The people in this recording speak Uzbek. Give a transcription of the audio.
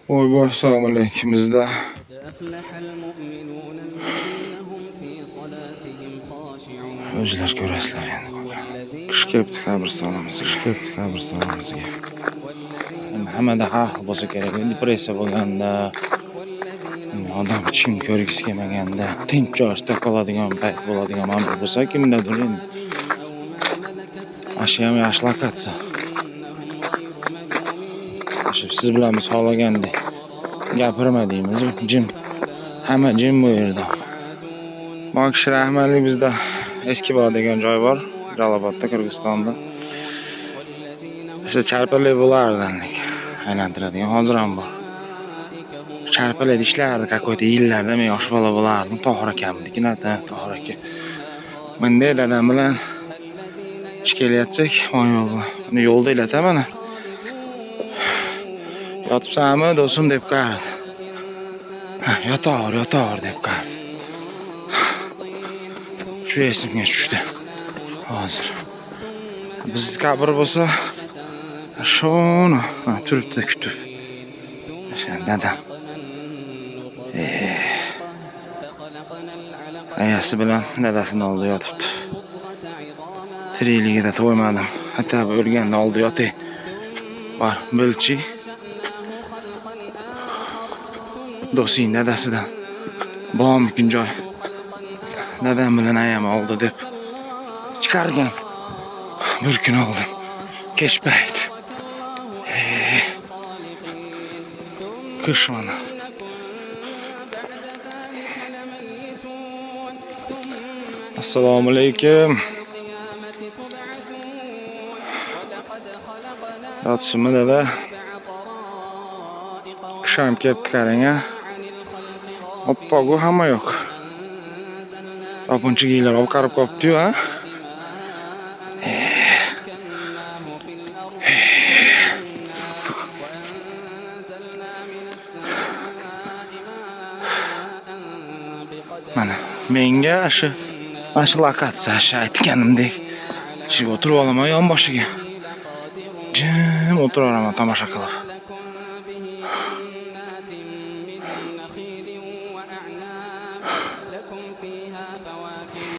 Voy voy, assalomu alaykum bizda. أفلح المؤمنون الذين هم في صلاتهم خاشعون. O'zlar ko'rasizlar endi. والذين Qish kelibdi qabristonimizga. Qish kelibdi qabristonimizga. والذين Endi hammada har xil bo'lsa kerak. Depressiya bo'lganda, والذين odam hech kimni ko'rgisi kelmaganda, tinch joy qoladigan payt bo'ladigan mana bu bo'lsa kimdadir endi. أو ما ملكت Mana shu ham yaxshi lokatsiya. أنهم غير ملومين. Shu siz bilan biz xohlagandek gapirma deymiz. Jim. Hamma jim bu yerda. Mokish rahmatli bizda Eskibog' degan joy bor. Jalolobodda, Qirg'izistonda. O'sha charpalak bo'lardi lekin aylantiradigan hozir ham bor. Charpalakda ishlardi какой-то yillarda men yosh bola bo'lardim. Tohir akamnikini, Tohir aka. Bunday dadam bilan kelayotsak, yo'l bilan. Uni yo'lda ilataman. Yotibsanmi do'stim deb qaradi. Ha, yotaver, yotaver deb qaradi. Shu esimga tushdi. Hozir. Biz qabr bo'lsa shuni mana turibdi kutib. O'sha dadam. Ayasi bilan dadasini oldida yotibdi. Tirikligida to'ymadim. Hatto o'lganda oldida yotay. Bor, bilchi. Do'sting dadasidan bormikin joy. Dadam bilan ayam oldi deb chiqargan. Bir kun oldin. Kech payt. Qish mana. Assalomu alaykum. Yotishmi dada? Qish ham kelibdi qarang a. Oppoq-u hamma yo'q. Topuncha giylar olib qarab qolibdi-yu, a. Mana menga shu mana shu lokatsiya, shu aytganimdek. Shu o'tirib olaman yonboshiga. Jim o'tiraveraman tomosha qilib.